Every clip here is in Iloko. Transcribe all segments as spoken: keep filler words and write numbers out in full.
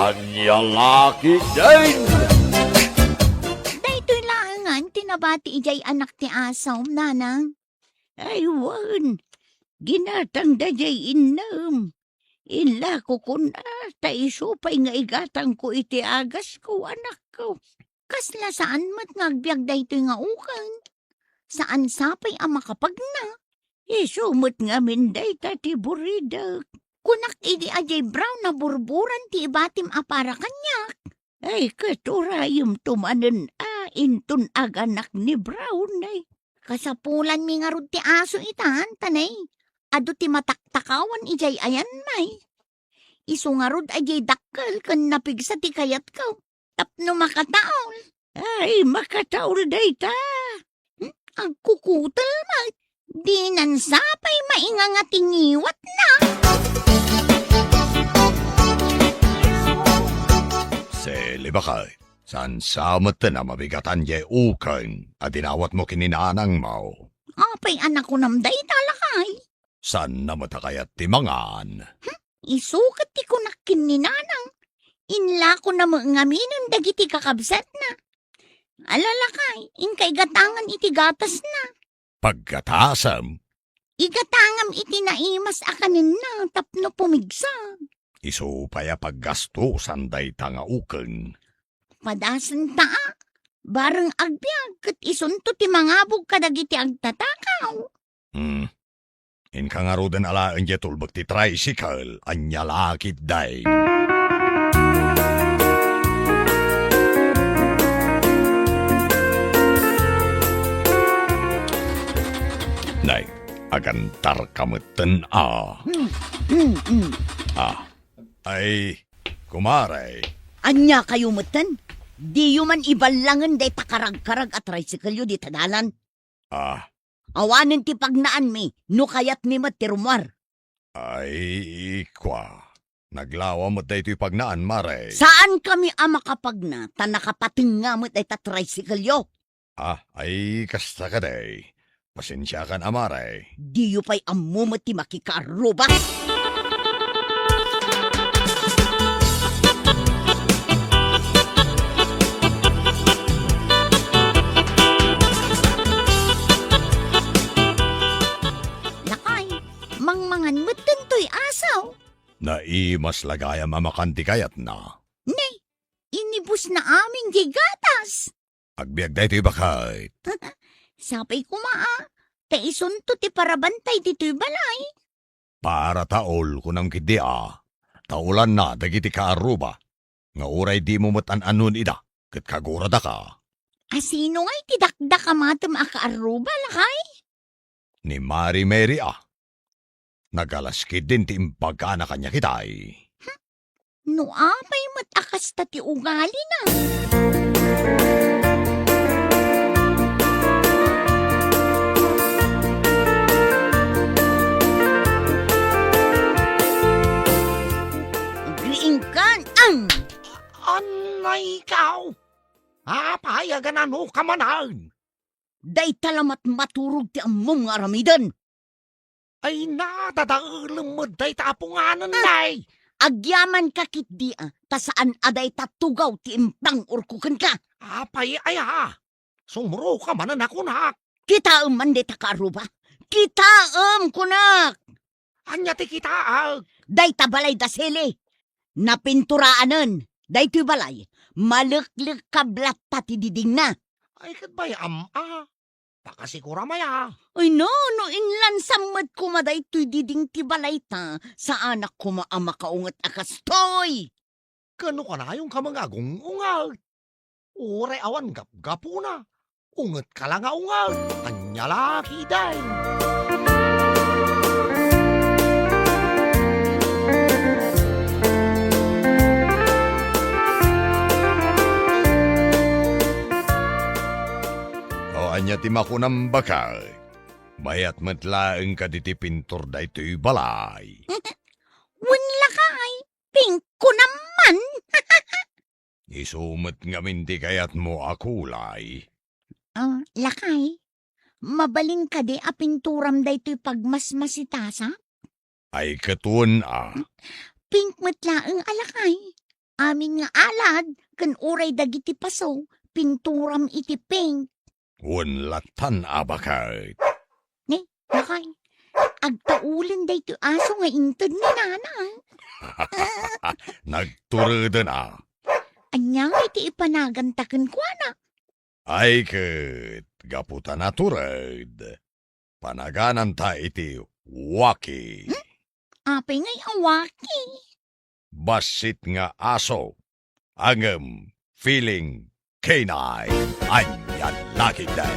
Ania la ketdin? Daytoy laengen ti nabati idiay anak ti asom, nanang. Ay, wen, ginatangda diay innem. Inlakokon a, ta isu pay nga igatangko iti agasko, anakko. Kasla saan met nga agbiag daytoy nga ukeng. Saan sa pay a makapagna. Isu met ngamin dayta ti buridek. Kunak idi a diay brown a burburan ti ibatim a para kaniak. Ay, ket urayemto manen a inton aganak ni brown, ay. Kasapulanmi ngarud ti aso itan, ta nay, adu ti mataktakawan idiay ayanmi. Isu ngarud a diay dakkel ken napigsa ti kayatko tapno makataol. Ay, makataol dayta. Hmm, agkukutel met. Dinan sa pay mainganga ti ngiwatna. Sili, baket, saan sa met a mabigatan diay ukeng a dinawatmo ken ni nanangmo? Apay a nakunam dayta, lakay? Saanna met a kayat ti mangan? Hmm? Isu ket ti kunak ken ni nanang, inlakona met ngaminen dagiti kakabsatna. Ala, lakay, inka igatangan iti gatasna. Paggatasem? Igatangam iti naimas a kanenna tapno pumigsa. Isu pay a paggastosan dayta nga ukeng. Padasenta a, bareng agbiag ket isunto ti mangabog kadagiti agtatakaw. Hmm. Inka ngaruden alaen diay tulbek ti tricycle, ania la ketdin? Nay, agantarka metten a. Hmm, hmm, hmm. Ah, ay, kumare. Ania kayo metten? Diyo man iballangen dayta karagkarag a tricycle-yo dita dalan? Ah. Awanen ti pagnaanmi no kayatmi met ti rummuar. Ay, kua. Naglawa met daytoy pagnaan, mare. Saankami a makapagna ta nakapatengnga met dayta tricycle-yo. Ah, ay, kasta kadi. Pasensiakan a, mare. Diyo pay ammo met ti makikaarruba. Lakay, mangmangan met daytoy asaw. Naimas la gayam a makan ti kayatna. Ne, inibusna amin diay gatas. Agbiag daytoy, baket. Sapay koma a, ta isunto ti parabantay ditoy balay. Para taol, kunam ketdi a. Taolanna dagiti kaarruba. Nga uray dimo met an-annon ida, ket kaguradaka. A sino ngay ti dakdak a matem a kaarruba, lakay? Ni Mari Mary a. Nagalas ketdin ti imbagana kaniak itay. No apay met a kasta ti ugalina. Agriingkan ang Anay ikaw! Apay a ganano ka manen? Dayta la matmaturog ti ammom nga aramiden. Ay, nadadaelem met dayta a punganen, ah, nay. Agyamanka ketdi a, ta saan a dayta tugaw ti impang-orko kenka. Apay aya? Sumuroka manen a kunak. Kitaem man dayta kaarruba. Kitaem, kunak. Ania ti kitaek? Dayta balay da Sili. Napinturaanen. Daytoy balay, maleklekablatta ti didingna. Ay, ket bay-am a. Pakasikuram aya. Ay, no, no inlansam met koma daytoy diding ti balayta, saanak koma a makaunget a kastoy. Ket no kanayonka nga agung-unget, uray awan gapgapuna, ungetka la nga unget. Ania la ketdin? O, ania ti makunam, baket? Mayat met laeng kadi ti pintor daytoy balay. Wen, lakay, pink ko naman. Isu met ngamin ti kayatmo a kulay. Ah, lakay, mabalin kadi a pinturam daytoy pagmasmasitasak? Ay, ket wen a. Pink met laeng a, lakay. amin nga alad ken uray dagiti paso, pinturam iti pink. Wen lattan a baket. Ni, lakay, agtaulen daytoy aso nga inted ni nanang. Nagtureden a. Ania nga iti ipanaganta kenkuana? Ay ket, gapu ta natured, panagananta iti Waki. Hmm? Apay ngay a Waki? Bassit nga aso, ngem feeling canine. Ania la ketdi.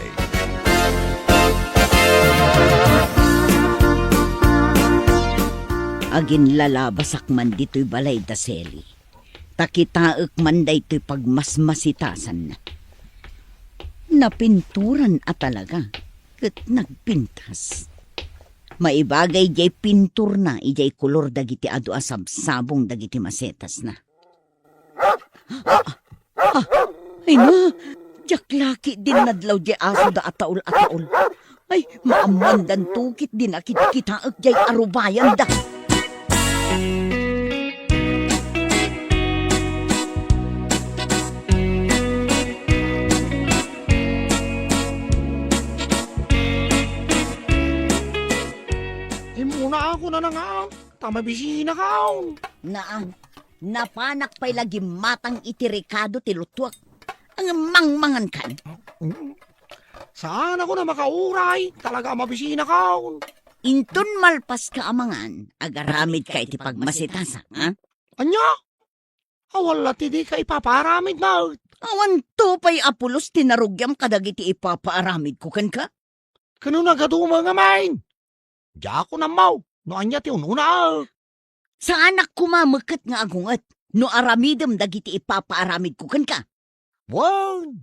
Aginlalabasak man ditoy balay da Sally. Ta kitaek man daytoy pagmasmasitasanna. Napinturan a talaga, ket nagpintas. Maibagay diay pinturna idiay kolor dagiti adu a sabsabong dagiti masetasna. Ah, ah, ay na, diak la ketdin nadlaw diay asoda a taol a taol. Ay, maammoandanto ketdin a kitkitaek diay arubayanda. Immunaak nanang, ta mabisinakon. Naan, napanak pay la gimmatang iti rekado ti lutuak. Ngem mangmangankan. Mm. Saanakon a makauray, talaga a mabisinakon. Inton malpaska a mangan, agaramidka iti pagmasitasak, ha? Ania? Awan la ti dika ipapaaramid met. Awanto pay a pulos ti narugiam kadagiti ipapaaramidko kenka? Ken no nagadu met ngamin, diakon ammo no ania ti un-unaek. Saanak koma met ket nga agunget no aramidem dagiti ipapaaramidko kenka. Wen,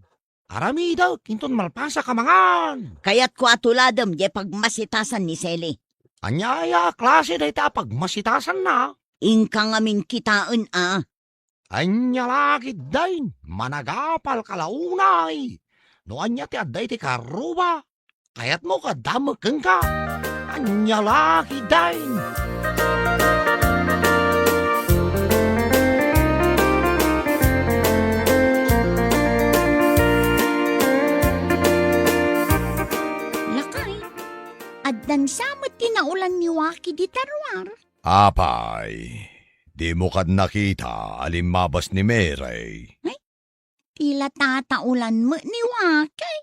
aramidek inton malpasak a mangan. Kayatko a tuladem diay pagmasitasan ni Sally. Ania aya a klase dayta a pagmasitasanna? Inka ngamin kitaen a. Ania la ketdin, managapalka la unay. No ania ti adda iti karruba, kayatmo nga adda met kenka. Ania la ketdin. Lakay, addan sa met ti naolan ni Waki dita ruar. Apay, dimo kad nakita a limmabas ni Mary? Ay, ti la tataolan met ni Waki.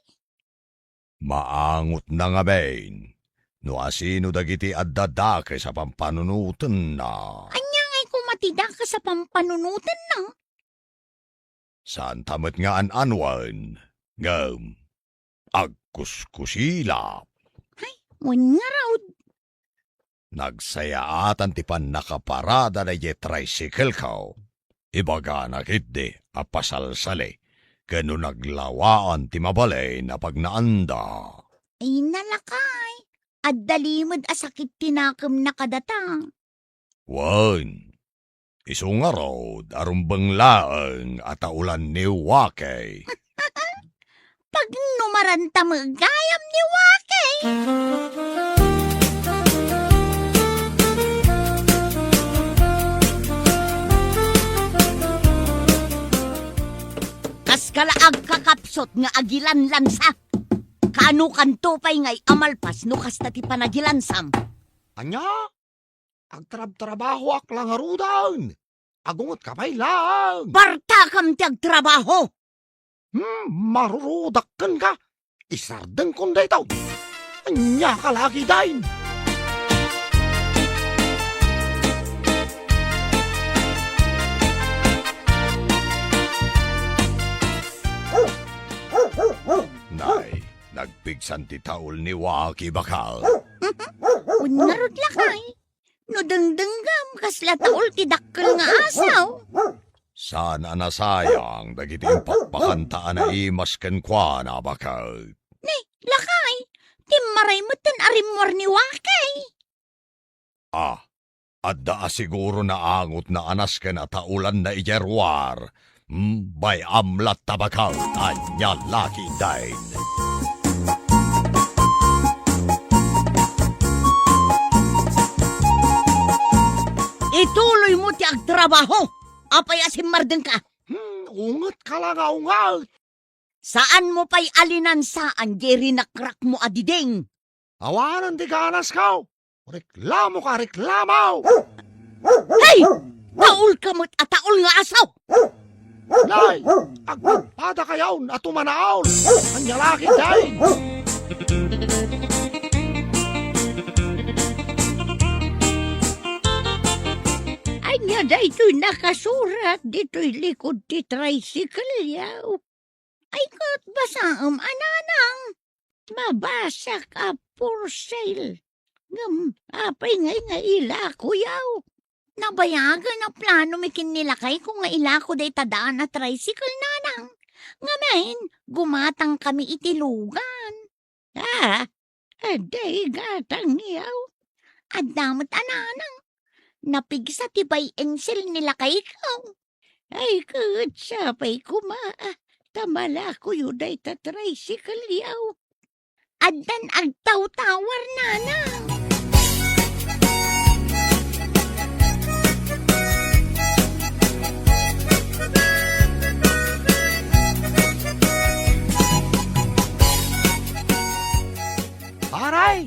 Maangotna ngamin no asino dagiti adda dakes a pampanunotenna. Ania ngay koma ti dakes a pampanunotenna? Saanta met nga an-anuen, ngem agkuskusilap. Ay, wen ngarud. Nagsayaatan ti pannakaparada daydiay tricycle-ko. Ibagana ketdi a pasalsali ken no naglawaan ti mabalin a pagnaanda. Ay, nalakay. Adda limed a sakit ti nakemna kadata. Wen, isu ngarud a rumbeng laeng a taolan ni Waki. Pagnumaranta met gayam ni Waki. Kaska la agkakapsut nga agilanlansa. Kaanokanto pay ngay a malpas no kasta ti panagilansam? Ania? Agtrabtrabahoak la ngaruden. Agungetka pay laeng. Bartakam ti agtrabaho! Hmm, marurudak kenka. Isardengkon daytoy. Ania ka la ketdin? Nay, nagpigsan ti taol ni Waki, bakal. Wen ngarud, lakay. No dengdenggam, kasla taol ti dakkel nga asaw. Saan a nasayang dagiti impakpakanta a naimas kenkuana, baket. Ni, lakay, timmaray metten a rimmuar ni Wakay. Ah, adda a siguro naangotna a nasken a taolanna idiay ruar. Hmm, bay-am latta, baket, ania la ketdin. Ituloymo ti agtrabaho. Apay a simmardengka? Hmm, ungetka la nga unget. Saanmo pay a linansaan diay rinakrakmo a diding. Awanen ti ganasko. Reklamoka, reklamo! Hey! Taolka met a taol nga aso! Nay, agpadpadakayon a tumanaol! Ania la ketdin? Ania daytoy nakasurat ditoy likod ti tricycle-yo? Ay, ket basaem a, nanang. Mabasak a for sale. Ngem, apay ngay nga ilakoyo? Nabayagen a planomi ken ni lakayko nga ilako dayta daan a tricycle, nanang. Ngamin, gumatangkami iti lugan. Ah, adda gatangyo? Adda met a, nanang. Napigsa ti buy and sell ni lakayko. Ay, ket sapay koma, ta malakoyo dayta tricycle-yo. Addan agtawtawar, nanang. Pare,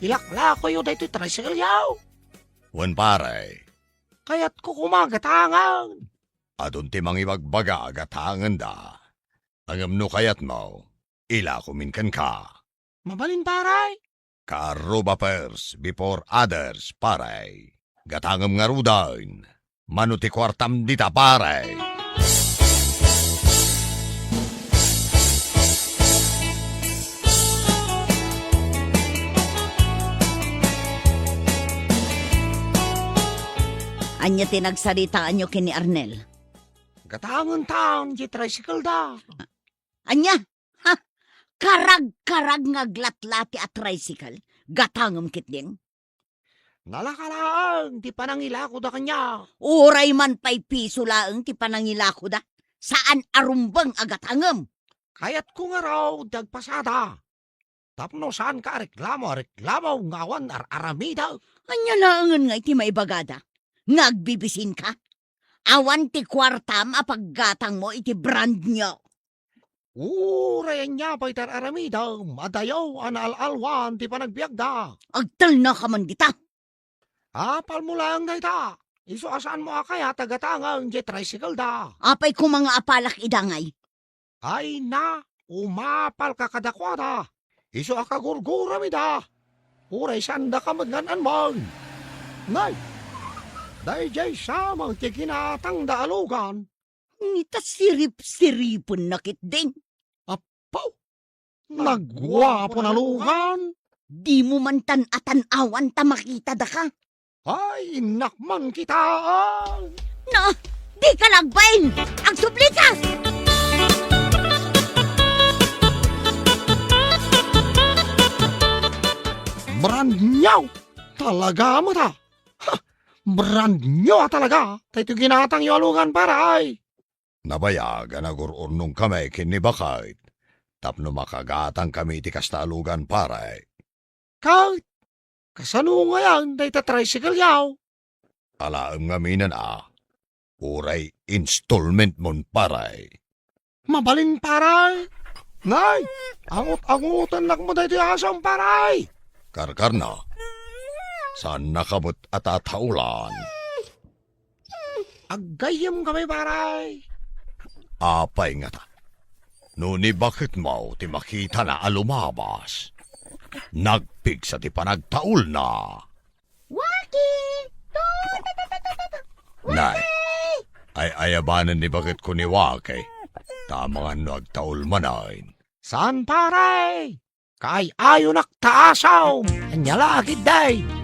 ilaklakoyo daytoy tricycle-yo. Wen, pare. Kayatko koma gatangen. Adun ti mangibagbaga a gatangenda. Ngem no kayatmo, ilakomin kenka. Mabalin, pare? Kaarruba first before others, pare. Gatangem ngaruden. Mano ti kuartam dita, pare? Ania ti nagsaritaanyo ken ni Arnel? Gatangentan ti tricycle da. Ania? Ha? Karagkarag nga aglatlati a tricycle? Gatangem ketdin? Nalaka laeng ti panangilakoda kaniak. Uray man pay piso laeng ti panangilakoda, saan a rumbeng a gatangem. Kayatko ngarud ti agpasada. Tapno saanka a reklamo a reklamo nga awan ar-aramidek. Ania laengen ngay ti maibagada? Nga agbibisinka? Awan ti kuartam a paggatangmo iti brand new. Uray ania pay ti ar-aramidem, adayo a naal-alwan ti panagbiagda. Agtalnaka man dita. Apalmo laeng dayta. Isu a saanmo a kayat a gatangen diay tricycle da. Apay koma nga apalak ida ngay? Ay na, umapalka kadakuada. Isu a kagurguram ida. Uray saandaka met nga an-anman. Nay, daydiay sa met ti ginatangda a lugan. Ita sirip-siripenna ketdin. Apo, nagguapo na lugan. Dimo man tan-atan-awan ta makitadaka. Ay, innak man kitaan. Na, dika la agbain! Agsublika! Brand new! Talaga met a! Ha! Brand new a talaga! Daytoy ginatangyo a lugan, pare, ay! Nabayag a nagur-urnongkami ken ni Baket tapno makagatangkami iti kasta a lugan, pare. Ket, kasano ngayen dayta tricycle-yo? Alaem ngaminen a, uray installment-mon, pare. Mabalin, pare. Nay, angut-angutennak met daytoy asom, pare. Karkarna, saannaka met a tataolan. Aggayyemkami, pare. Apay ngata? No ni Baketmo ti makitana a lumabas, nagpigsa ti panagtaolna. Waki! Nay, ay-ayabanen ni Baketko ni Waki. Ta amangan no agtaol manen. Saan, pare? Kaay-ayonak ta asom! Ania la ketdi?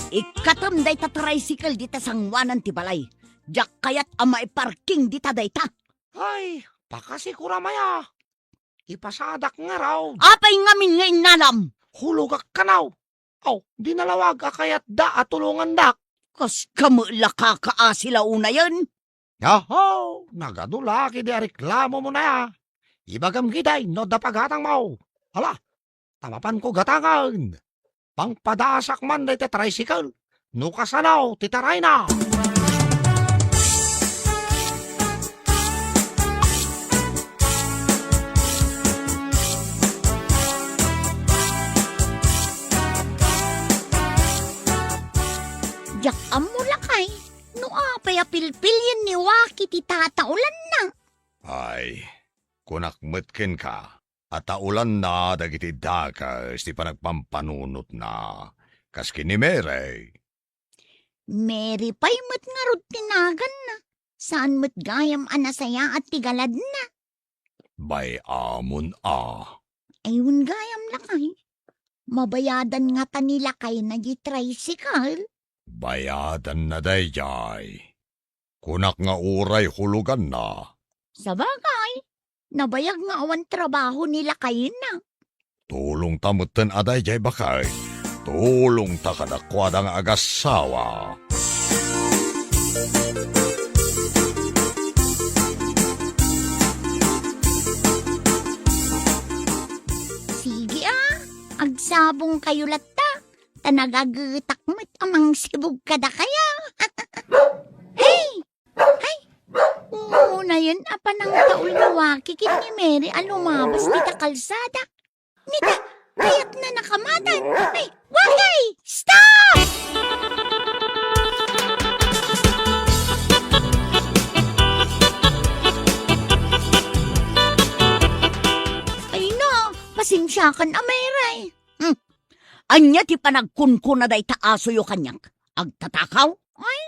Ikkatem dayta tricycle dita sangoanan ti balay. Diak kayat a maiparking dita dayta. Ay, pakasikoram aya. Ipasadak ngarud. Apay ngamin nga innalam? Hulogak kano. Aw, di nalawag a kayatda a tulongandak. Kas kami la kakaasi la unayen? Aho, nagadu la ketdi a reklamomon aya. Ibagam ketdi no adda pagatangmo. Ala, ta mapanko gatangen. Pangpadaasak man dayta tricycle no kasano ti tarayna. Diak ammo, lakay, no apay a pilpilien ni Waki ti tataulanna. Ay, kunak met kenka, a taulanna dagiti dakes ti panagpampanunotna, kas ken ni Mary. Mary pay met ngarud ti naganna. Saan met gayam a nasayaat ti galadna. Bay-amon a. Ay, wen gayam, lakay. Mabayadan ngata ni lakayna di tricycle? Bayadanna daydiay. Kunak nga uray huloganna. Sabagay, nabayag nga awan trabaho ni lakayna. Tulongta metten a daydiay, baket. Tulongta kadakuada nga agassawa. Sige a, agsabongkayo latta, ta nagagetak met a mangsibog kadakayo. Hey! Ay, unayen a panangtaul ni Waki ken ni Mary a lumabas dita kalsada. Nita, kayatna nakamatan. Ay, Waki! Stop! Ay na, pasensiakan a, Mary. Hmm. Ania ti panagkunkuna dayta asoyo kaniak? Agtatakaw? Ay,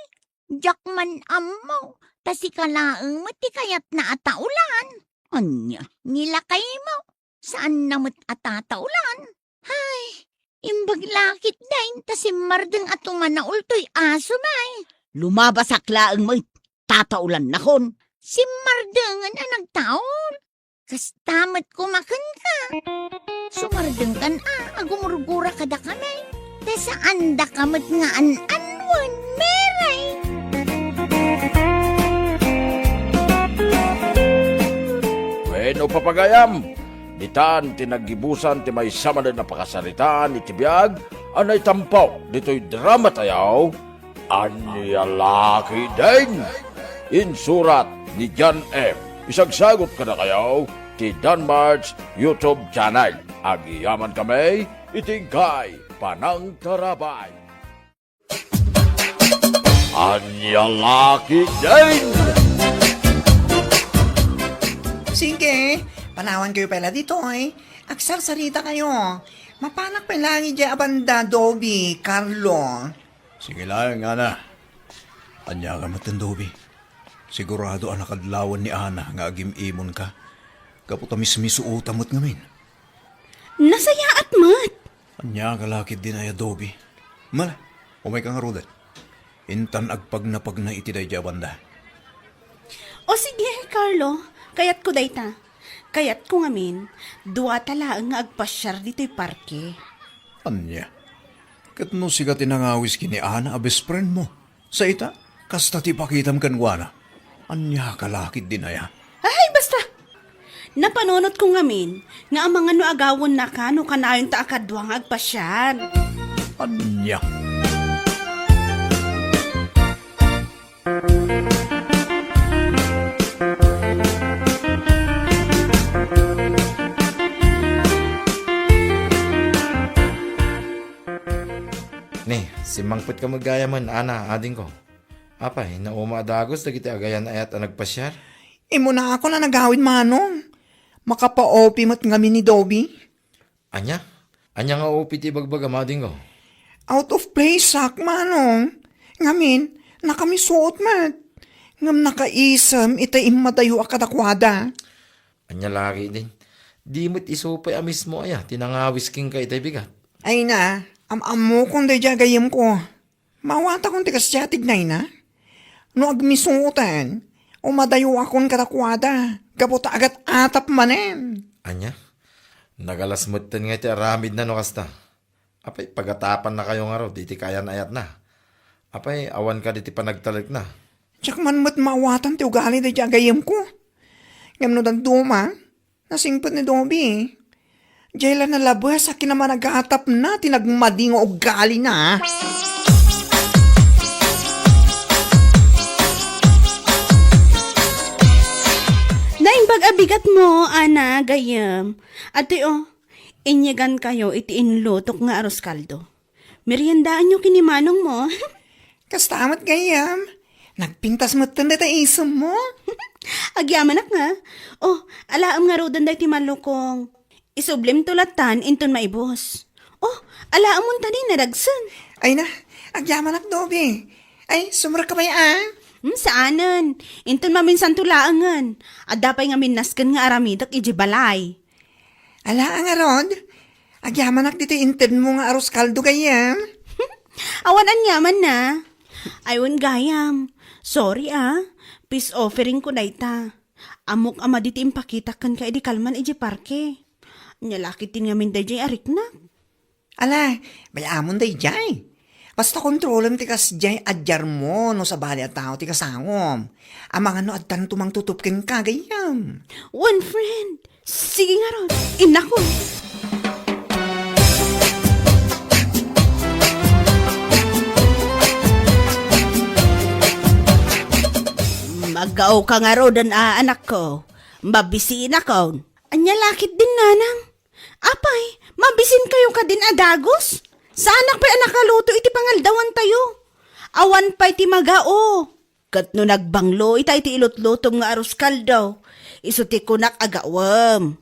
diak man ammo, ta sika laeng met ti kayatna a taulan. Ania? Ni lakaymo, saanna met a tataulan. Ay, imbag la ketdin ta simmardeng a tumanaul toy asom ay. Lumabasak laeng met, tataulannakon. Simmardengen a nagtaul. Kasta met koma kenka. Sumardengkan a, agumurgura kadakami. Ta saandaka met nga an-anuen, Mary. Wenno, papagayam, ditan ti naggibusan ti maysa manen a pakasaritaan iti biag a naitampo ditoy drama tayo. Ania la ketdin? Insurat ni John M. Isagsagut kadakayo ti Danmart's YouTube channel. Agyamankami iti inkay panangtarabay. Ania la ketdin? Sige, panawankayo pay la ditoy. Agsarsarita kayo. Mapanak pay la idiay a banda, Doby, Carlo. Sige laeng, Ana. Ania ka met, Doby? Sigurado a nakadlawan ni Ana nga agim-imonka. Gapu ta mismisuota met ngamin. Nasayaat met! Ania ka la ketdin aya, Doby? Mala, umayka ngaruden. Intan agpagnapagna iti daydiay a banda. O sige, Carlo. Kayatko dayta. Kayatko ngamin, duata laeng nga agpasiar ditoy parke. Ania? Ket no sika ti nangawis ken ni Ana a best friend mo, sa ita, kasta ti pakitam kenkuana. Ania ka la ketdin aya? Ay, basta! Napanunotko ngamin nga amangan no agawennaka no kanayonta a kadua nga agpasiar. Ania? Ni, simmangpetka met gayamen, Ana, adingko. Apay, nauma a dagus dagiti agayan-ayat a nagpasiar? Immunaakon a nagawid, Manong. Makapa-O P met ngamin ni Doby. Ania? Ania nga O P ti ibagbagam, adingko? Out of place, sak, Manong. Ngamin, nakamisuot met. Ngem nakaisem iti immadayo a kadakuada. Ania la ketdin? Di met isu pay a mismo aya ti nangawis kenka itay bigat? Ay na, am-ammokon daydiay a gayyemko. Maawatakon ti kasdiay a tignayna? No agmisuoten, umadayoakon kadakuada, gapu ta agat-atap manen. Ania? Nagalas metten nga iti aramidna no kasta. Apay, pagatapannakayo ngarud iti kaayan-ayatna? Apay, awan kadi ti panagtalekna? Diak man met maawatan ti ugali daydiay a gayyemko. Ngem no dadduma, Nasingpet ni Dobie. Diay la nalabes a kinamanagatapna ti nagmadi nga ugalina. Naimbag a bigatmo, Ana, gayyem. Adtoy, o, inyegankayo iti inlutok nga arroz caldo. Meriendaanyo ken ni manongmo. Kasta met gayyem. Nagpintas metten dayta isemmo. Agyamanak nga. O, alaem ngaruden daytoy malukong. Isublimto lattan inton maibus. O, alaem unta ni nadagsen. Ay na, agyamanak, Dobie. Ay, sumrekka pay, a. Hmm, saanen. Inton maminsanto laengen. Adda pay ngamin nasken nga aramidek idiay balay. Ala, ngarud, agyamanak ditoy intedmo nga arroz caldo gayyem. Awan aniamanna. Ay, wen gayam. Sorry, a. Peace offeringko dayta. Ammok a madi ti impakitak kenka idi kalman idiay parke. Ania la ketdin ngamin daydiay a riknak. Ala, bay-amon daydiay. Basta kontrolem ti kasdiay a diarmo no sabali a tao ti kasangom. Amangan no addan tumangtutup kenka, gayyem. One friend. Sige ngarud. Innakon. Maggaoka ngaruden a, anakko. Mabisinakon. Ania la ketdin, nanang? Apay, mabisinkayo kadin a dagus? Saanak pay a nakaluto iti pangaldawantayo. Awan pay ti magao. Ket no nagbanglo ita iti ilutlutom nga arroz caldo, isu ti kunak a gaawem.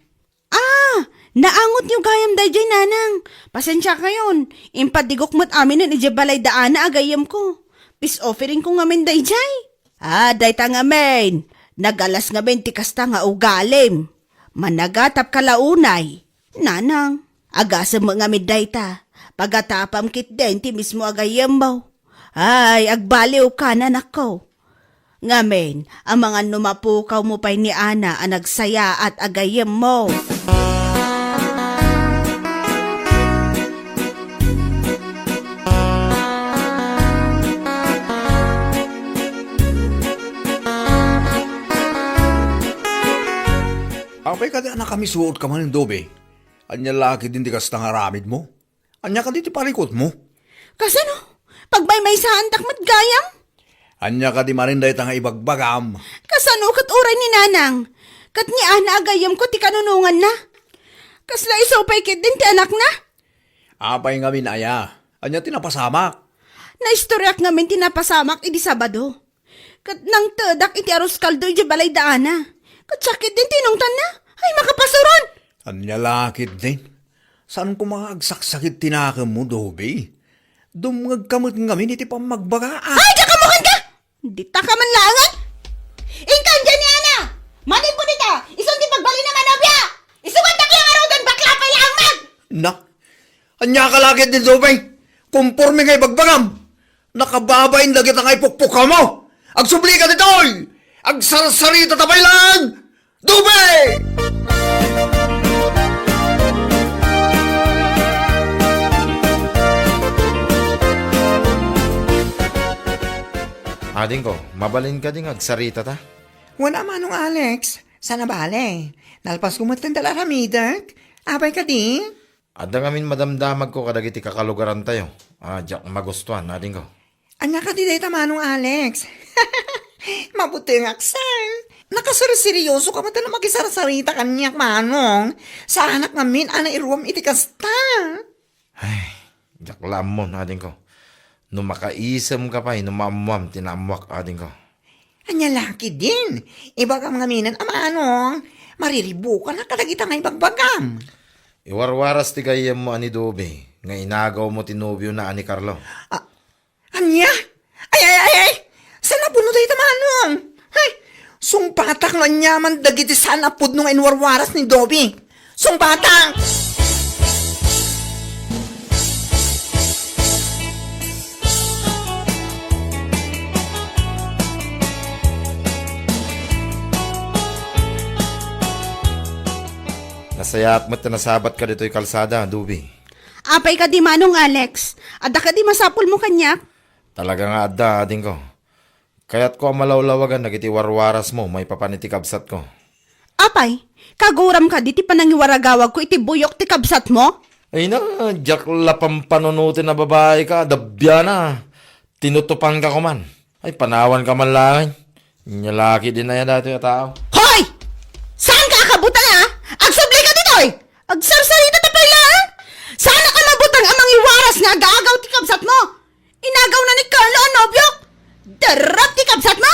Ah, naangotyo gayam daydiay, nanang. Pasensiakayon, impadigok met aminen idiay balay da Ana a gayyemko. Peace offeringko ngamin daydiay. Ah, dayta ngamin. Nagalas ngamin ti kasta nga ugalim. Managatapka la unay. Nanang, agasem met ngamin dayta. Pagatapam ketdin ti mismo a gayyemmo. Ay, agbaliwka, nanakko. Ngamin, amangan no mapukawmo pay ni Ana a nagsayaat a gayyemmo. Apay kadi a nakamisuotka manen, Dobie? Ania la ketdin ti kasta nga aramidmo? Ania kadi ti parikutmo? Kasano? Pagmaymaysaantak met gayam? Ania kadi manen dayta nga ibagbagam? Kasano ket uray ni nanang? Ket ni Ana a gayyemko ti kanunonganna. Kasla isu pay ketdin ti anakna? Apay ngamin aya? Ania ti napasamak? Naistoriak ngamin ti napasamak idi Sabado. Ket nangtedak iti arroz caldo idiay balay da Ana. Ket siak ketdin ti inungtanna. Ay, makapasuron! Ania la ketdin? Saan koma nga agsaksakit ti nakemmo, Dobie? Dumngegka met ngamin iti pammagbaga, a. Ay, diak ammo kenka! Dita ka man laengen! Inkan diay ni Ana! Madimpo dita! Isun ti pagbalin a manobia! Isugantak la ngaruden, bakla pay laeng met! Na, ania ka la ketdin, Dobie? Komporme nga ibagbagam! Nakababain dagita nga ipukpukawmo! Agsublika ditoy! Agsarsarita ta pay laeng! Dobie! Adingko, mabalin kadi nga agsaritata? Wen a, Manong Alex, saan a bale. Nalpasko met ti aramidek. Apay kadi? Adda ngamin madamdamagko kadagiti kakalugarantayo a diak magustuan, adingko. Ania kadi dayta, Manong Alex? Mabutengak, sir. Nakaserseryosoka met a makisarsarita kaniak, Manong. Saanak ngamin a nairuam iti kasta. Ay, diak la ammon, adingko. No makaisemka pay no maammoam ti naammoak, adingko. Ania la ketdin? Ibagam ngaminen a, Manong, mariribukanak kadagita nga ibagbagam. Iwarwaras ti gayyemmo a ni Dobie nga inagawmo ti nobiona a ni Carlo. A-, ania? Ay, ay, ay, ay! Saan a pudno dayta, Manong? Ay, sungbatak no aniaman dagiti saan a pudno nga inwarwaras ni Dobie. Sungbatak! Nasayaat met ta nasabatka ditoy kalsada, Dobie. Apay kadi, Manong Alex? Adda kadi masapulmo kaniak? Talaga nga adda, adingko. Kayatko a malawlawagan dagiti warwarasmo maipapan iti kabsatko. A, Apay, kaguram kadi ti panangiwaragawagko iti buyok ti kabsatmo? Ay na, diak la pampanunoten a babai ka, adda biana. Tinutupanka koman. Ay, panawanka man laeng. Nia la ketdin aya daytoy a tao. Hoy! Saanka a kabutang, a? Agsubli ka ditoy! Agsarsarita ta pay laeng! Saanka mabutang a mangiwaras nga agagaw ti kabsatmo! Inagawna ni Carlo a nobiok! Derrep ti kabsatmo!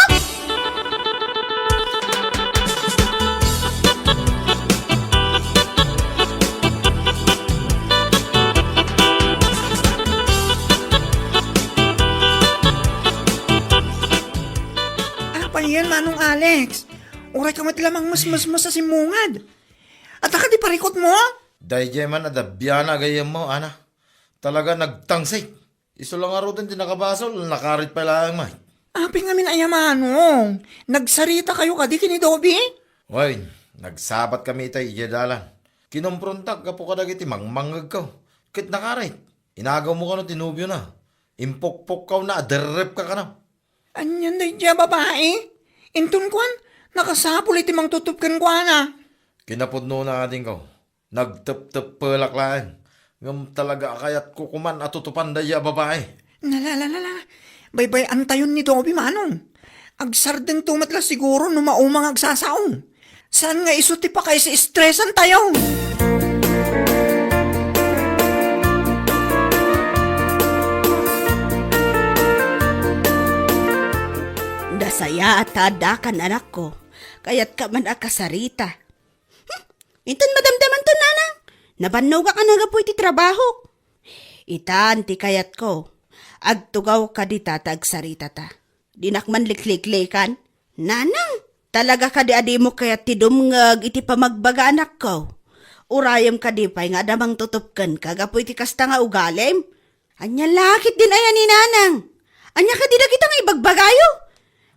Apay yen, Manong Alex? Uray ka met la mangmesmesmes a simmungad. Adda kadi parikutmo? Daydiay man adda biana a gayyemmo, Ana. Talaga nagtangsik. Isu la ngaruden ti nakabasol, nakarit pay laeng met. Apay ngamin aya, Manong? Nagsaritakayo kadi ken ni Dobby? Wen, nagsabatkami itay idiay dalan. Kinomprontak gapu kadagiti mangmangngegko. Ket nakarit. Inagawmo kano ti nobiona. Impukpukkawna a derrepka kano. Anian daydiay a babai? Inton kuan, nakasapul iti mangtutop kenkuana. Kinapudnona, adingko. Nagtepteppelak laeng. Ngem talaga a kayatko koman a tutupan daydiay a babai. Nalalalala. Baybay-antayon ni Dobby, Manong. Agsardengto met la siguro no mauma nga agsasao. Saan nga isu ti pakaisi-estresantayo? Nasayaat ta addakan, anakko. Kayatka man a kasarita. Hmm, inton madamdamanto, nanang, nabannogak a nagapu iti trabahok. Itan ti kayatko. Agtugaw kadi ta ta agsaritata. Dinak man likliklikan. Nanang, talaga kadi a dimo kayat ti dumngeg iti pamagbaga, anakko? Urayem kadi pay nga adda mangtutop kenka gapu iti kasta nga ugalim? Ania la ketdin aya ni nanang? Ania kadi dagita nga ibagbagayo?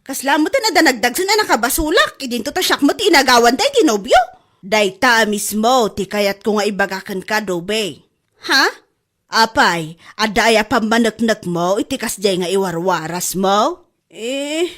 Kasla metten adda nagdagsen a nakabasolak, idinto ta siak met ti inagawanta iti nobio. Dayta a mismo ti kayatko nga ibaga kenka, Dobby. Ha? Apay, adda aya pammaneknekmo iti kasdiay nga iwarwarasmo? Eh,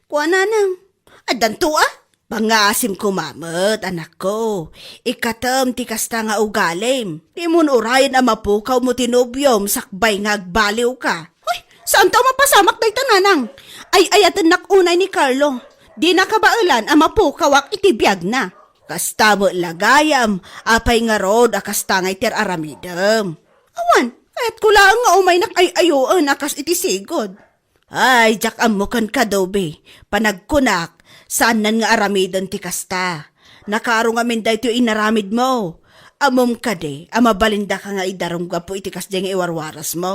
kua, nanang, addanto a? Pangasim koma met, anakko. Ikkatem ti kasta nga ugalim. Dimon urayen a mapukawmo ti nobiom sakbay nga agbaliwka. Hoy, saanto a mapasamak dayta, nanang. Ay-ayatennak unay ni Carlo. Dina kabaelan a mapukawak iti biagna. Kasta met la gayam, apay ngarud a kasta nga iti ar-aramidem? Awan, kayatko laeng nga umaynak ay-ayoen a kas iti sigud. Ay, diak ammo kenka, Dobby. Panagkunak, saannan nga aramiden ti kasta. Nakaro ngamin daytoy inaramidmo. Ammom kadi a mabalindaka nga idarum gapu iti kasdiay nga iwarwarasmo?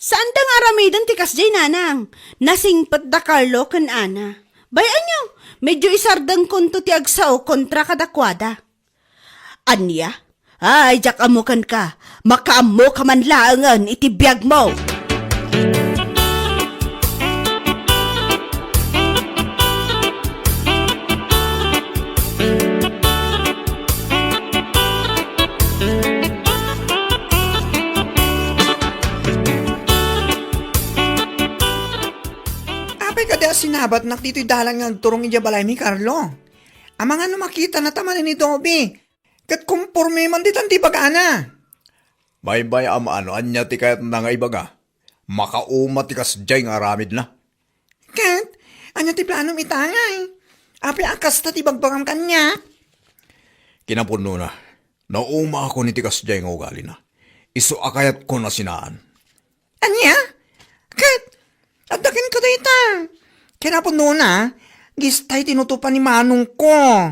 Saanta nga aramiden ti kasdiay, nanang. Nasingpet da Carlo ken Ana. Bay-anyo, medio isardengkonto ti agsao kontra kadakuada. Ania? Ay, diak ammo kenka. Makaammoka man laengen iti biagmo. Apay kadi a sinabatnak ditoy dalan nga agturong idiay balaymi, Carlo? Amangan no makitana ta manen ni Dobby. Ket komporme man ditan ti ibagana. Baybay-am a no ania ti kayatna nga ibaga. Makauma ti kasdiay nga aramidna. Ket, ania ti planom ita, ngay? Apay a kasta ti ibagbagam kaniak? Kinapudnona, naumaakon iti kasdiay nga ugalina. Isu a kayatkon a sinaan. Ania? Ket, adda kenka dayta. Kinapudnona, distay tinutupan ni manongko.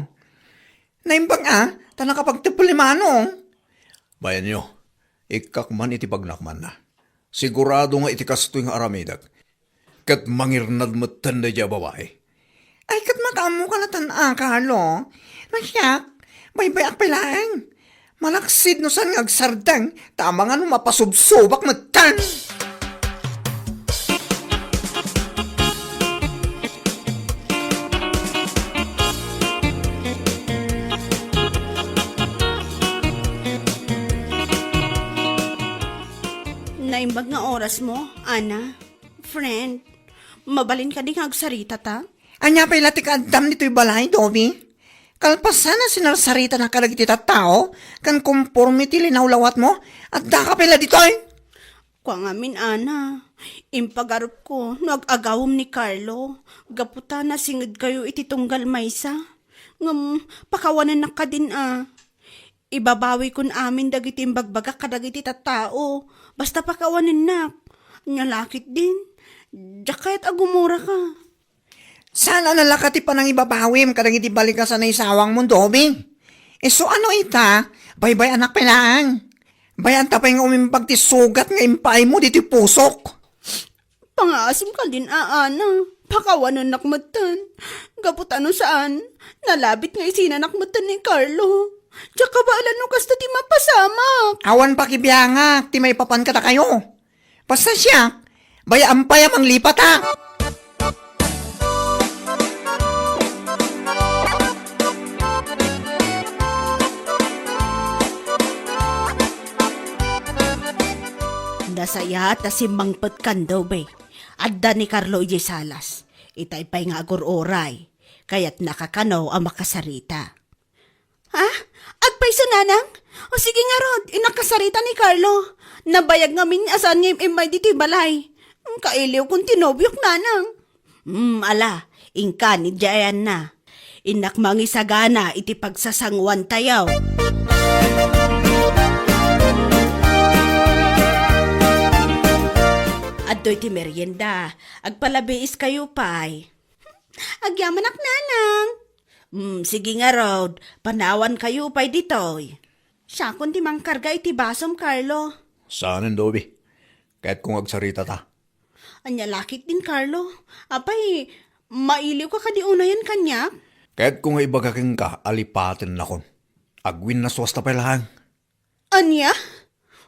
Naimbag a, ta nakapagteppel ni manong. Bayanyo, ikkak man iti pagnakmanna. Sigurado nga iti kastoy nga aramidek, ket mangirnad metten daydiay a babai. Ay, ket makaammoka latan a, Carlo. No siak, baybayak pay laeng. Malaksid no saan nga agsardeng, ta amangan no mapasubsobak metten. Naimbag nga orasmo, Ana. Friend, mabalin kadi nga agsarita ta? Ania pay la ti kaaddam ditoy balay, Dobby? Kalpasan a sinarsaritanak kadagiti tattao, ken konforme ti linawlawatmo, addaka pay la ditoy? Kua ngamin, Ana, impagarupko no ag-agawem ni Carlo, gapu ta nasingedkayo iti tunggal maysa. Ngem, pakawanennak kadin a. Ibabawikon amin dagiti imbagbagak kadagiti tattao, basta pakawanennak. Ania la ketdin, diak kayat a gumuraka. Saan a nalaka ti panangibabawim kadagiti balikas a naisawangmo, Dobi? Isu a no ita, baybay-anak pay laeng. Bay-anta pay nga umimbag ti sugat nga impaaymo ditoy pusok. Pangaasim kadin a, Ana. Pakawanennak metten. Gapu ta no saan, nalabit nga isinanak metten ni Carlo. Diak kabaelan no kasta ti mapasamak. Awan pakibiangak ti maipapan kadakayo. Basta siak, bay-am pay a manglipatak. Nasayaat a simmangpetkan, Dobi. Adda ni Carlo idiay salas. Itay pay nga agur-uray. Kayatnaka kano a makasarita. Ha? Agpayso, Nanang? O sige ngarud, innak kasarita ni Carlo. Nabayag ngamin a saan nga im-immay ditoy balay. Kailiwkon ti nobiok, Nanang. Hmm, ala, inka ni Diana. Innak mangisagana iti pagsasanguantayo. Adtoy ti merienda. Agpalabiiskayo pay. Agyamanak, Nanang. Hmm, sige ngarud, panawankayo pay ditoy. Siakon ti mangkarga iti basom, Carlo. Saanen, Dobi. Kayatko nga agsaritata. Ania la ketdin, Carlo? Apay, mailiwka kadi unayen kaniak? Kayatko nga ibaga kenka a lipatennakon. Agwinnasuasta pay laeng. Ania?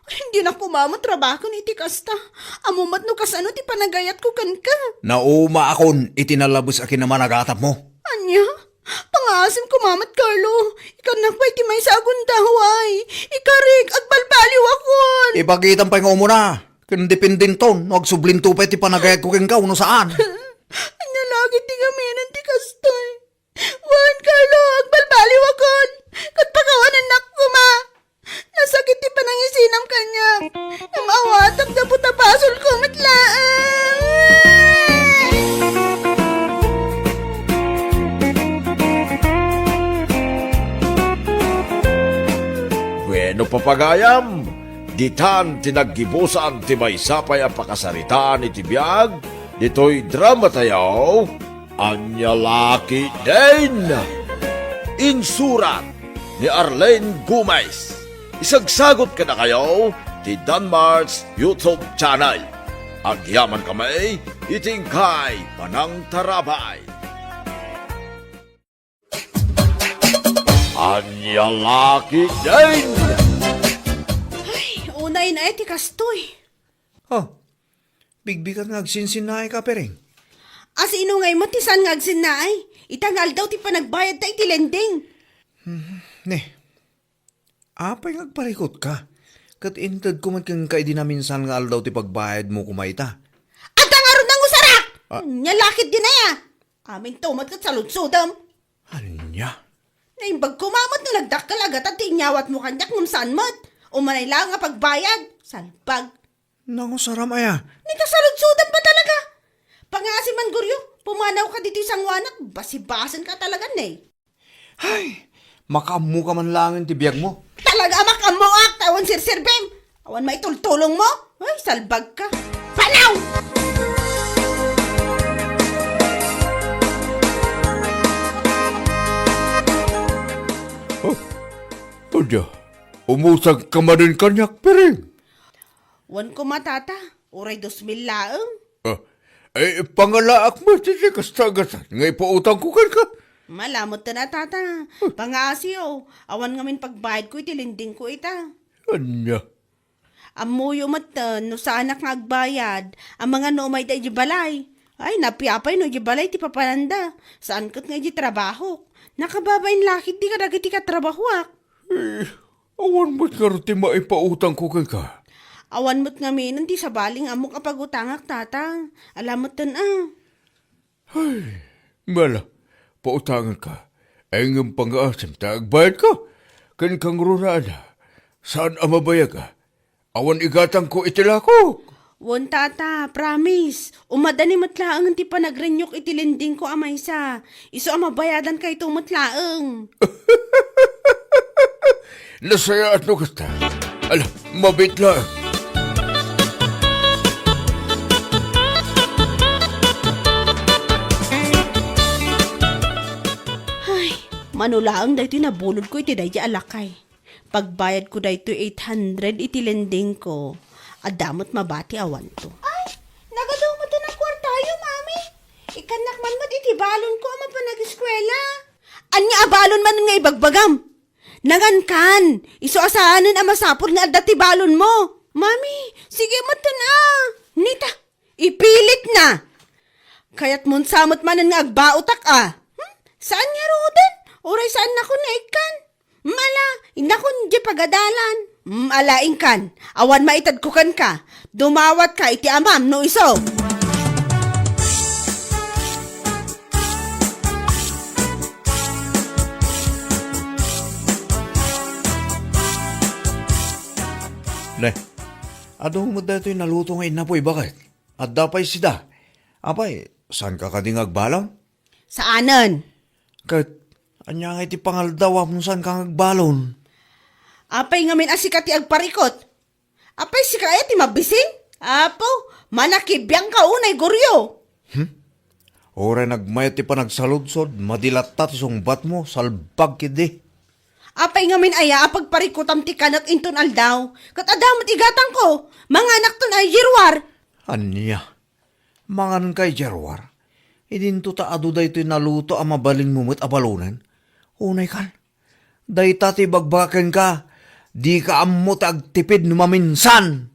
Ay, dinak koma met rabaken iti kasta. Ammom met no kasano ti panagayatko kenka. Naumaakon iti nalabes a kinamanagatapmo. Ania? Pangaasim koma met, Carlo. Ikannak pay ti maysa a gundaway. Ikarik, agbalbaliwakon. Ibagitam pay nga umuna. Ken dependento no agsublinto pay ti panagayatko kenka wenno saan. Ania la ketdi ngamin ti kastoy? Wen, Carlo, agbalbaliwakon. Ket pakawanennak koma. Nasakit ti panangisinam kaniak. Ngem awatak gapu ta basolko met laeng. Bueno, papagayam, ditan ti naggibusan ti maysa pay a pakasaritaan iti biag ditoy dramatayo. Ania la ketdin? Insurat ni Arlene Gomez. Isagsagut kadakayo ti Danmart's YouTube channel. Agyamankami iti inkay panangtarabay. Ania la ketdin? Ay, unay na iti kastoy. Oh, bigbigat nga agsinsinnaay ka, Piring. Asino ngay met ti saan nga agsinnaay? Ita nga aldaw ti panagbayadta iti lending. Hmm, ne. Apay nga agparikut ka? Ket intedko met kenka idi naminsan nga aldaw ti pagbayadmo koma ita. Adda ngarud nangusarak! Ah. Ania la ketdin aya? Aminto met ket saludsodem. Ania? Naimbag koma met no nagdakkel a gatad ti inyawatmo kaniak ngem saan met. Umanay laeng a pagbayad. Salbag. Nangusaram aya? Ni kasaludsodem ba talaga? Pangaasim man, Goryo, pumanawka ditoy sanguanak, basibasenka talaga, ne. Ay, makaammoka man laengen ti biagmo. Talaga a makaammoak, ta awan serserbim. Awan maitultulongmo. Ay, salbagka. Panaw! Oh, adda, umusagka manen kaniak, Piring? Wen koma, Tata. Uray dos mil laeng. Ah, ay, pangalaak met iti kasta a gatad nga ipautangko kenka. Ala metten a, Tata. Pangaasiyo, awan ngamin pagbayadko iti lendingko ita. Ania? Ammoyo metten no saanak nga agbayad, amangan no umayda idiay balay. Ay, napiapay no idiay balay ti papananda. Saan ket nga idiay trabahok. Nakababain la ketdi kadagiti katrabahoak. Eh, awan met ngarud ti maipautangko kenka. Awan met ngaminen ti sabali nga ammok a pagutangak, Tata. Ala metten a. Ay, ala, pautangenka. Ay ngem pangngaasim ta agbayadka. Ken kangruna, ana, saan a mabayag, a? Awan igatangko iti lakok. Wen, tata, promise. Umadani met laeng ti panagrenew-k iti lendingko a maysa. Isu a mabayadankayto met laeng. Nasayaat no kasta. Ala, mabiit laeng. Ay, mano laeng daytoy nabulodko iti daydi a lakay. Pagbayadko daytoy eight hundred iti lendingko. Adda met mabati awanto. Ay, nagadu met a kuartayo, Mami. Ikkannak man met iti balonko a mapan ageskuela. Ania a balon man nga ibagbagam? Nangankan, isu a saanen a masapul nga adda ti balonmo. Mami, sige met a. Nita, ipilitna. Kayatmon sa met manen nga agbaotak a. Hmm? Saan ngaruden? Uray saannakon nga ikkan. Mala, innakon di pagadalan. Mm, ala, inkan. Awan maitedko kenka. Dumawatka iti amam no isu. Ne, adu met daytoy naluto nga innapoy, baket? Adda pay sida. Apay, saanka kadi nga agbalon? Saanen. Ket, ania ngay ti pangaldawam no saanka nga agbalon? Apay ngamin a sika ti agparikut? Apay sika aya ti mabisin? Apo, manakibiangka unay guryo. Hmm? Uray nagmayat ti panagsaludsod, madi latta ti sungbatmo, salbag ketdi. Apay ngamin aya a pagparikutam ti kanek inton aldaw? Ket adda met igatangko, manganakton a idiruar. Ania? Manganka idiruar? Idinto ta adu daytoy naluto a mabalinmo met a balonen? Unay kan. Dayta ti ibagbaga kenka, dika ammo ti agtipid no maminsan.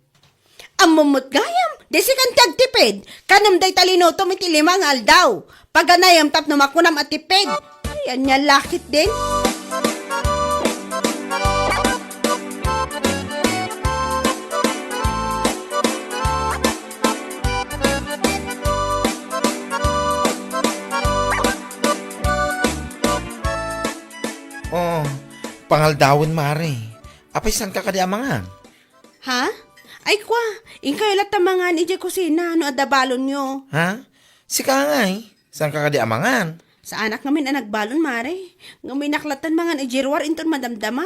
Ammom met gayam, di sikan ti agtipid, kanem dayta linutom iti lima nga aldaw. Paganayam tapno makunam a tipid. Ay, ania la ketdin? Oh, pangaldawen, Mare. Apay, saanka kadi a mangan? Ha? Ay, kua, inkayo latta mangan idiay kusina no adda balonyo. Ha? Sika ngay, saanka kadi a mangan? Saanak ngamin a nagbalon, Mare. Ngem innak lattan mangan idiay ruar inton madamdama.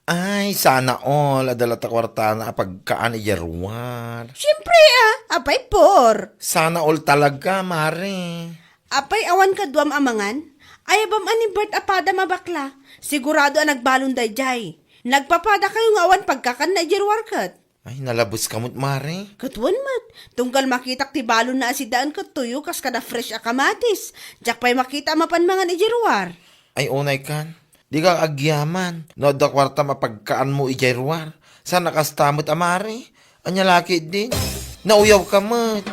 Ay, sana all. Adda latta kuartana a pagkaan idiay ruar. Siempre, ah. Apay, por. Sana all talaga, Mare. Apay, awan kaduam a mangan? Ayabam a ni Bert a padam a bakla. Sigurado a nagbalon daydiay. Nagpapadakayo nga awan pagkakanna idiay ruar ket. Ay, nalabes ka met, Mare. Ket wen met, tunggal makitak ti balonna a sidaen ket tuyo kas kada fresh a kamatis. Diak pay makita a mapan mangan idiay ruar. Ay, unay kan. Dika agyaman no adda kuartam a pagkaanmo idiay ruar. Saan a kasta met a, Mare? Ania la ketdin? Nauyawka met.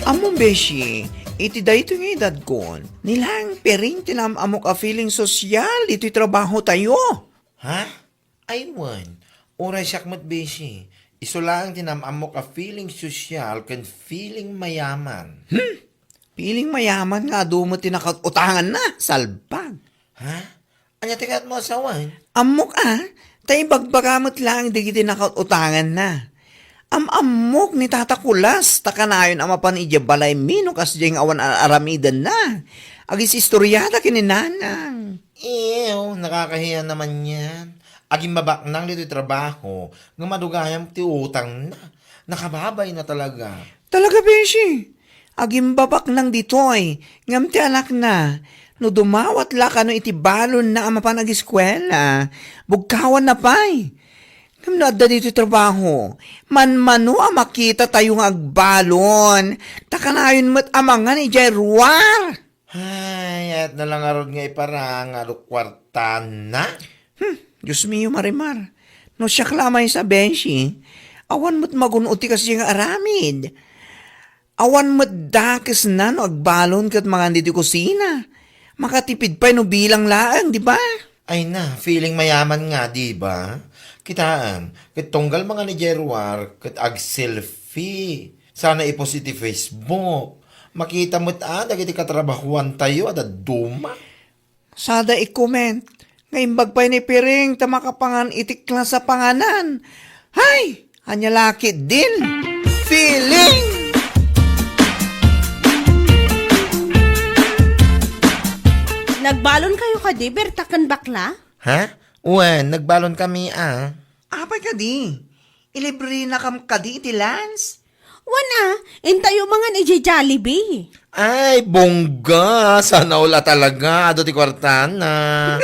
Ammom, beshi, iti daytoy nga edadkon, ni laeng piring ti naam-ammok a feeling sosyal ditoy trabahotayo. Ha? Ay, wen. Uray siak met, beshi. Isu laeng ti naam-ammok a feeling sosyal ken feeling mayaman. Hmm? Feeling mayaman nga adu met ti nakaut-utanganna, salbag. Ha? Ania ti kayatmo a sawen? Ammok a, ta ibagbaga met laeng dagiti nakaut-utanganna. Am-ammok ni Tata Kulas, ta kanayon a mapan idiay balaymi no kasdiay nga awan ar-aramidenna. Agis-istoriada ken ni Nanang. Ew, nakakahiya naman yan. Agimbabaknang ditoy trabaho, ngem adu gayam ti utangna. Nakababay na talaga. Talaga, beshi. Agimbabaknang ditoy, ngem ti anakna, no dumawat la kano iti balonna a mapan agiskuela, bugkawanna pay. Ngem no adda ditoy trabaho, manmano a makitatayo nga agbalon, ta kanayon met a mangan idiay ruar. Ay, ayat na lang ngarud nga iparang nga adu kuartana. Hmm, Dios mio, Marimar. No siak la maysa, beshi, awan met magun-od ti kasdiay nga aramid. Awan met dakesna no agbalon ket mangan ditoy kusina. Makatipid pay no bilang laeng, di ba? Ay na, feeling mayaman nga, di ba? Kitaem, ket tunggal mangan idiay ruar, ket ag-selfie. Sana i-post iti Facebook. Makita met a dagiti katrabahoantayo a dadduma. Sada i-comment nga imbag pay ni Piring ta makapangan iti klase a panganan. Hay! Ania la ketdin? Feeling! Nagbalon kayo kadi, Berta ken bakla? Ha? Wen, nagbalon kami a. Apay kadi? Ilibrenakam kadi iti lunch? Wen a, intayo mangan idiay Jollibee. Ay, bongga! Sana all a talaga. Adu ti kuartana.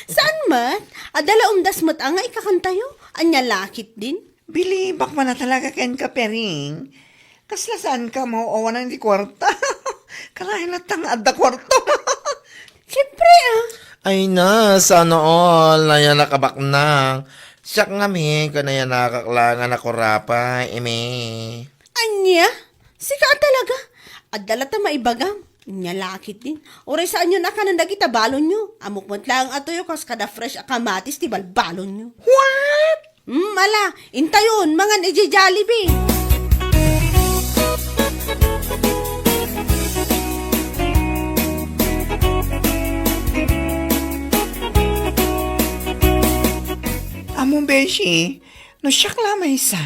Saan met? Adda la umdas met a nga ikakantayo. Ania la ketdin? Bilibak man a talaga kenka, Piring. Kasla saanka a maaw-awanan iti kuarta? Kalayo latta nga adda kuarta. Siempre a. Ay na, sana all. Nayanak a baknang. Siak ngamin, ket nayanakak laeng a nakurapay, imi. Ania? Sika a talaga? Adda latta maibagam. Ania la ketdin. Uray saanyon a kanen dagita balonyo. Ammok met laeng a tuyo kas kada fresh a kamatis ti balbalonyo. What? Hmm, ala, intayon, mangan idiay Jollibee. Ammom, beshi, no siak la maysa,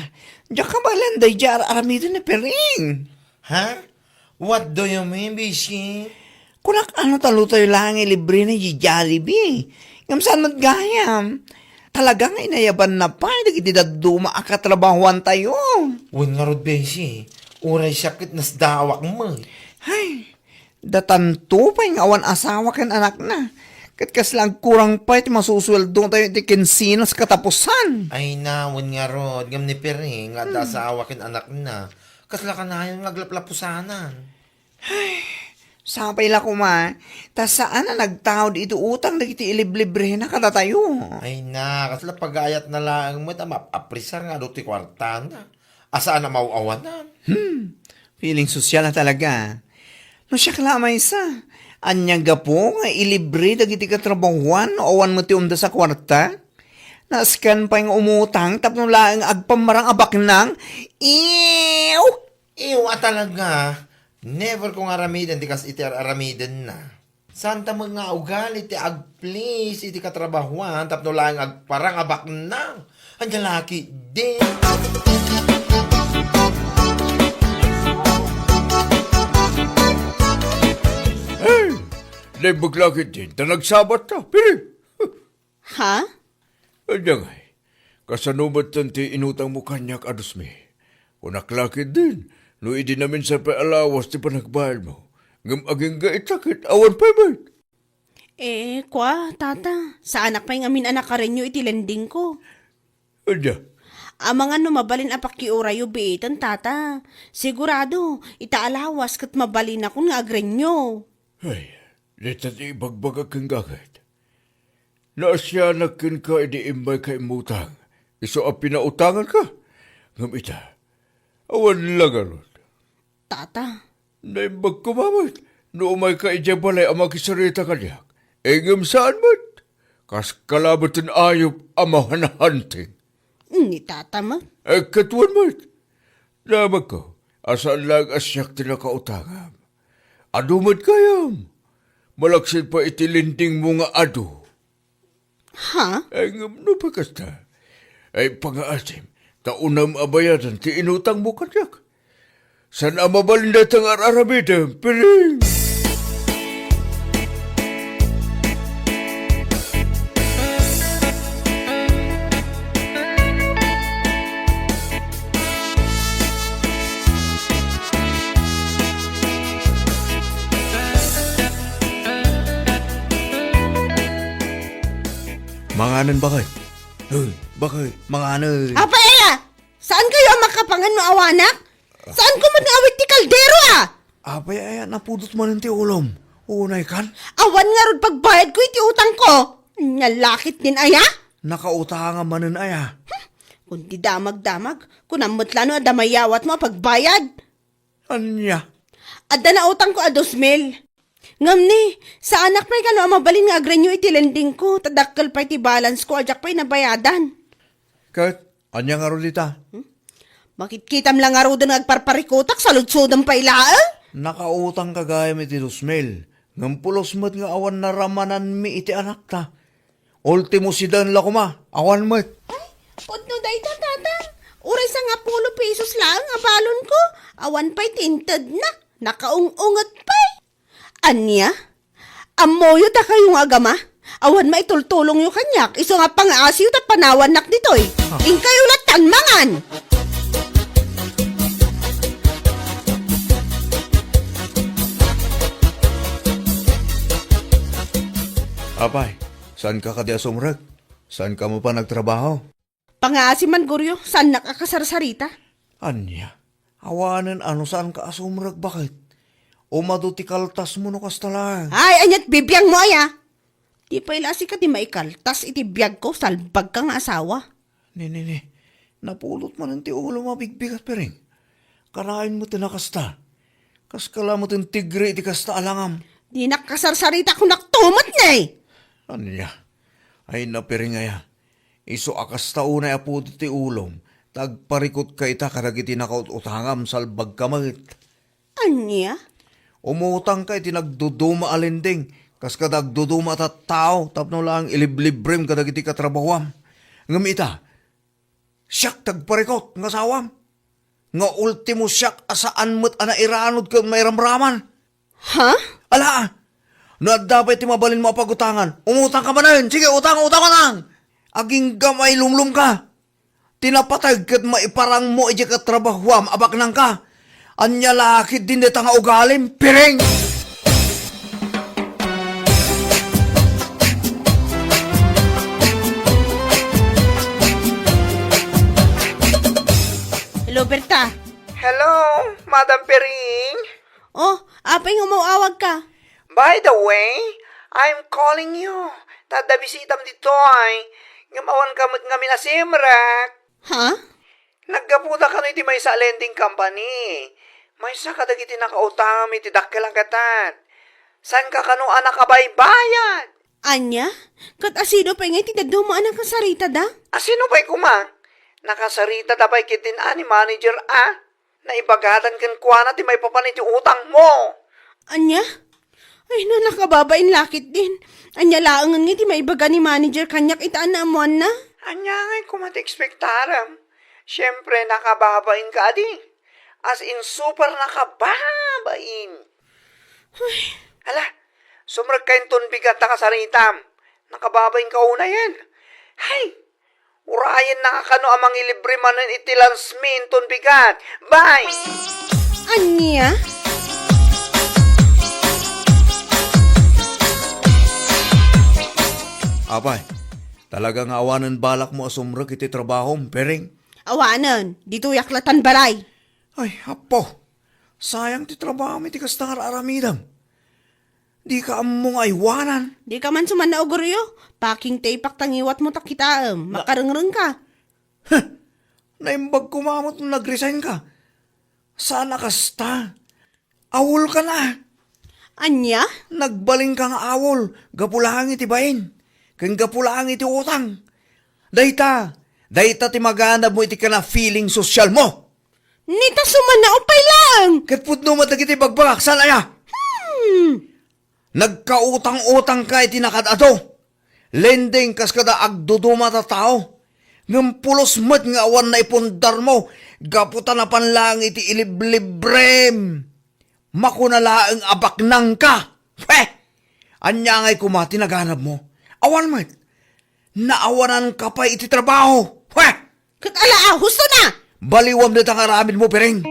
diak kabaelan daydiay ar-aramiden ni Piring. Ha? What do you mean, beshi? Kunak, ano, ta lutayo laeng ilibrena idiay Jollibee. Ngem saan met gayam? Talaga nga inayabanna pay dagiti dadduma a katrabahoantayo. Wen ngarud, beshi, uray siak ket nasdaawak met. Hay, datanto pay nga awan asawa ken anakna. Ket kasla agkurang pay ti masusueldotayo iti kinsenas katapusan. Ay na, wen ngarud, ngem ni Piring nga adda asawa ken anakna. Kasla kanayon nga aglaplapusanan. Sapay la koma, ta saan a nagtaud iti utang dagiti iliblibrena kadatayo. Ay na, kasla pagayatna laeng met a maap-apresar nga adu ti kuartana. A saan a maaw-awanan. Hmm, feeling sosyal a talaga. No siak la a maysa, ania gapu nga ilibre dagiti katrabahoan no awan met ti umdas a kuarta? Nasken pay nga umutang tapno laeng agpammarang a baknang? Ew! Ew a talaga. Never ko nga aramiden ti kas iti ar-aramidenna. Saanta met nga ugali ti agplis iti katrabahoan tapno laeng agparang a baknang. Ania la ketdin? Hey! Naimbag la ketdin ta nagsabatta, Piring. Ha? Ania ngay, kasano metten ti inutangmo kaniak a dos mil? Kunak la ketdin, no idi naminsan pay a lawas ti panagbayadmo, ngem agingga ita ket awan pay met. Eh, kua, tata, saanak pay ngamin a nakarenyo iti lendingko. Ania? Amangan no mabalin a pakiurayo biiten, tata. Sigurado, ita a lawas ket mabalinakon nga agrenyo. Ay, dita ti ibagbagak kenka ket. Naasianak kenka idi immayka immutang, isu a pinautanganka. Ngem ita, awan la ngarud. Tata. Naimbag koma met no umayka idiay balay a makisarita kaniak. Ngem saan met. Kaska la met ti ayup a mahanhanting. Ni tata met. Eh, ket wen met. Damagko a saan laeng a siak ti nakautangam. Adu met gayam. Malaksid pay iti lendingmo nga adu. Ha? Ay, ngem no pay kasta, ay, pangaasim, ta unam a bayadan ti inutangmo kaniak. Saan a mabalin dayta nga ar-aramidem, Piring! Manganen, baket. Hoy, baket, manganen. Apay aya? Saan kayo a makapangan no awanak? Saan ko met nga awit ti kaldero, a? Apay aya, napudot manen ti ulom? Unay kan? Awan ngarud pagbayad ko iti utang ko. Nia la ketdin aya? Nakautangam manen aya? Hmm, kundi damag-damag, kunam met la no adda mayawatmo a pagbayad. Ania? Adda nautangko a dos mil. Ngem ni, saanak pay kano a mabalin nga agrenew iti lendingko, ta dakkel pay ti balansko a diak pay nabayadan. Ket, ania ngarud ita? Hmm? Makitkitam la ngaruden nga agparparikutak, saludsodem pay laeng? Nakautangka gayam iti dos mil, ngem pulos met nga awan naramananmi iti anakta. Ultimo siden la koma, awan met. Ay, pudno dayta, tata. Uray sangapulo pesos laeng a balonko. Awan pay ti intedna. Nakaung-unget pay. Ania? Ammoyo dakayo nga agama? Awan maitultulongyo kaniak, isu nga pangaasiyo ta panawannak ditoy. Ah. Inkayo lattan mangan! Apay, saanka kadi a sumrek? Saanka met pay nagtrabaho? Pangaasi man, Goryo, saannak a kasarsarita. Ania? Awanen a no saanka a sumrek, baket? Umadu ti kaltasmo no kasta laeng. Ay, aniat bibiangmo, aya? Di pay la sika ti maikaltas iti biagko, salbagka nga asawa. Ni, ni, ni. Napulot manen ti ulom a bigbigat, Piring. Kanayon met ti nakasta. Kaska la met ti tigri iti kasta a langam. Dinak kasarsarita, kunak tumet ne! Ania? Ay, napiring aya. Isu a kasta unay a pudot ti ulom, ta agparikutka ita kadagiti nakaut-utangam, salbagka met. Ania? Umutangka iti nagduduma a lending, kas kada agduduma a tattao, tapno laeng iliblibrem kadagiti katrabahuam. Ngem ita, siak ti agparikut nga asawam. Nga ultimo siak a saan met a nairanod ken mairamraman. Ha? Ala, no adda pay ti mabalinmo a pagutangan, umutangka manen. Sige, utang, utang, utang! Agingga mailumlomka. Ti napateg ket maiparangmo idiay katrabahuam a baknangka. Ania la ketdin dayta nga ugalim, Piring? Hello, Berta. Hello, Madam Piring. Oh, apay nga umaw-awag ka? By the way, I'm calling you. Ta adda bisitam ditoy. Ngem awan ka met ngamin a simrek. Ha? Naggapuda kano iti maysa a lending company. Maysa kadagiti nakautangam iti dakkel a gatad. Saanka kano a nakabaybayad? Ania? Ket asino pay ngay ti dadduma a nakasaritada? Asino pay koma? Nakasaritada pay ketdin a ni manager a. Naibagadan kenkuana ti maipapan iti utangmo. Ania? Ay, no, nakababain la ketdin. Ania laengen nga ti maibaga ni manager kaniak ita a naammoanna? Ania ngay koma ti ekspektarem? Siempre, nakababain ka adi. As in, super nakababain. Ay. Ala, sumrekka inton bigat ta kasaritam. Nakababain ka unayen. Hay! Urayenna nga kano a mangilibre manen iti lunch mi inton bigat. Bye! Ania? Apay, talaga nga awanen balakmo a sumrek iti trabahom, Piring? Awanen, ditoyak latan balay. Ay, Apo, sayang ti trabahom iti kasta nga ar-aramidem. Dika ammo nga aywanan. Dika man sumanna, Goryo. Packing tape-ak ta ngiwatmo ta kitaem. Na- Makarengreng ka. Huh! Naimbag koma met no nag-resign ka. Saan a kasta. Awol ka na. Ania? Nagbalin ka nga awol. Gapu laeng iti bain. Ken gapu laeng iti utang. Dayta, dayta ti maganabmo iti kana feeling social mo. Ni ta sumanna, upay laeng. Ket pudno met dagiti ibagbagak, saan aya? Hmm. Nagkautang-utangka iti nakaad-adu. Lending kas kada agduduma a tattao. Ngem pulos met nga awan naipundarmo gapu ta napan laeng iti iliblibrem. Makuna laeng a baknangka. Pwe! Ania ngay koma ti naganabmo? Awan met. Naawananka pay iti trabaho. Pwe! Ket ala, ah, husto na! Baliwam dayta nga aramidmo, Piring.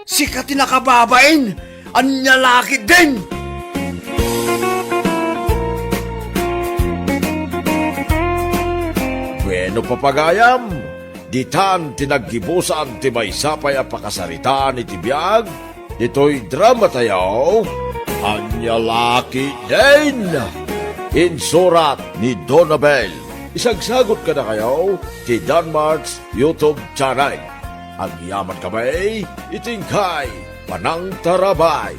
Sika ti nakababain. Ania la ketdin? Bueno, papagayam, ditan ti naggibusan ti maysa pay a pakasaritaan iti biag ditoy drama tayo, Ania la ketdin? Insurat ni Donabel. Isagsagut kadakayo ti Danmart's YouTube channel. Agyaman kami iti inkay panangtarabay.